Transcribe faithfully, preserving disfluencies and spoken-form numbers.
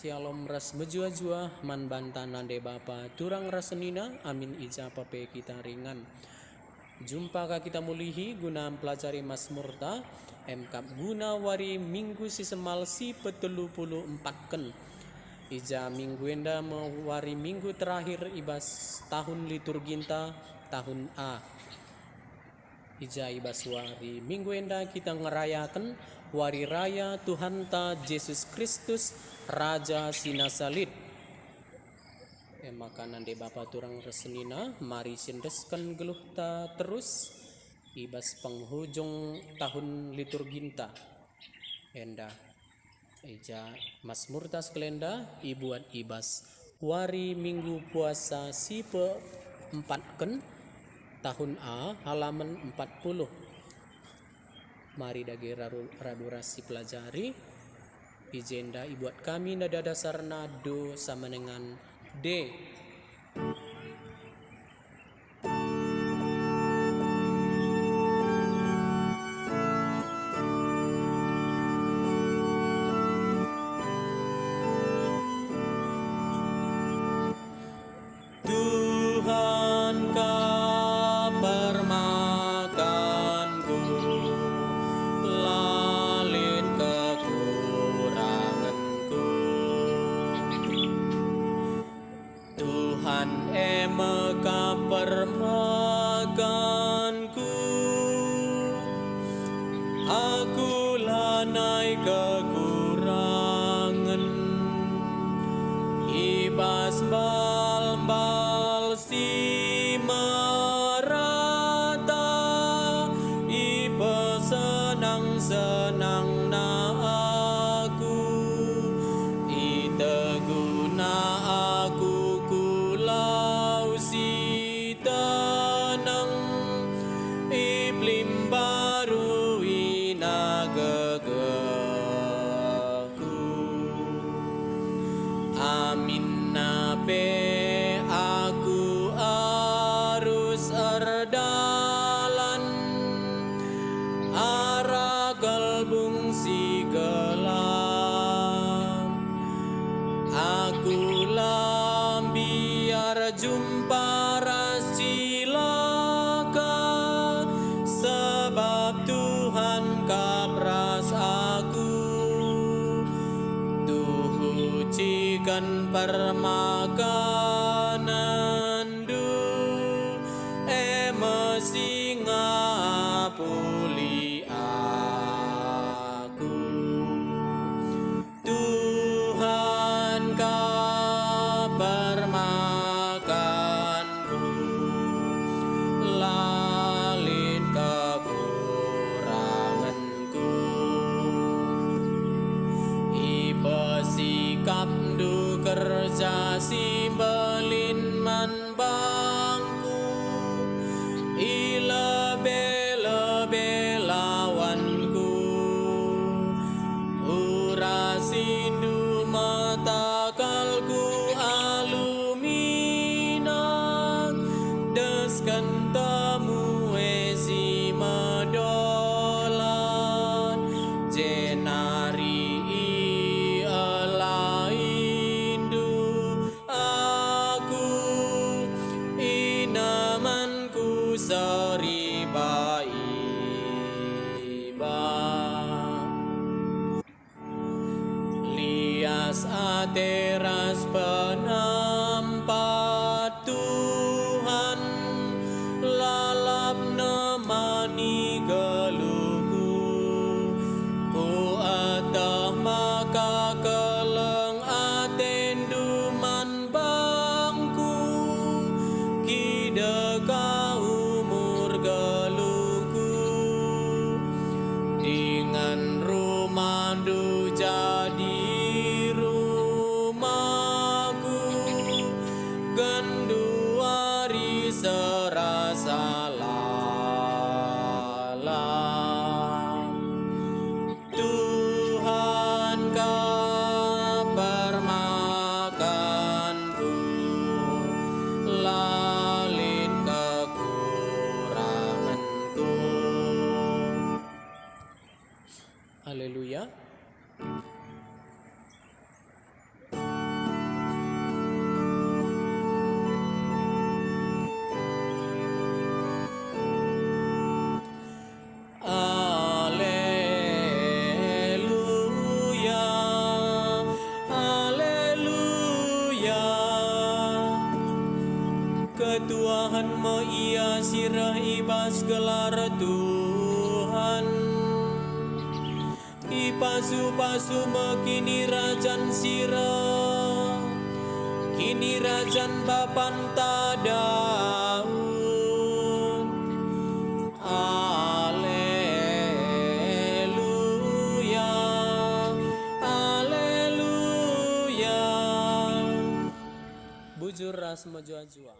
Syalom ras mejuah-juah man banta nande bapa turang ras senina, amin i ja pa pe kita ringan. Jumpa ka kita mulihi guna mpelajari Masmurta, emkap guna wari Minggu si semal si petelu puluh empatken. I ja minggu enda me wari Minggu terakhir i bas tahun liturginta, tahun A. I ja i bas wari Minggu enda kita ngerayaken Wari Raya Tuhanta Jesus Kristus, Raja si nasa lit. E maka nande bapa turang ras senina, mari siendesken geluhta terus i bas penghujung tahun liturginta enda. I ja Masmurta sekalenda ibuat i bas wari Minggu Puasa si peempatken, tahun A, halaman empat puluh. Mari dage raru-, radu ras sipelajari. I jenda ibuat kami nada dasarna do samenengan D. Tuhan kap permakanku, la lit kekurangenku. Tuhan e me kap permakanku, aku lanai kekurangen. I bas mbal-mbal si merata, ipesenang-senangna aku, iteguna aku ku lau si teneng, i pelimba ruina gegehku. Aminna pe aku arus erdalan arah gelbung si gelap. Aku la mbiar jumpa ras cilaka, sebab Tuhan kap ras aku. Tuhu ciken permakanenndu, e me si ngapuli aku. Tuhan kap permakanku, la lit kekurangenku. Ipesikapndu kerja si mbelin man bangku, i lebe-lebe lawanku. Urasindu me takalku alu minak, desken temue si medolat, jenari ielaindu aku, inemenku seriba-iba. Lias ate ras penempat Tuhan, lalap nemani geluhku. Kueteh maka keleng atendu man bangku, kideka umur geluhku, dingen rumahndu jadi rumahku, genduari serasa lalap. Tuhan kap permakanku, la lit kekurangenku. Haleluya. Pas gelar Tuhan, ipasu-pasu me kinirajan si reh, kinirajan bapanta Daud. Aleluya, aleluya. Bujur ras mejuah-juah.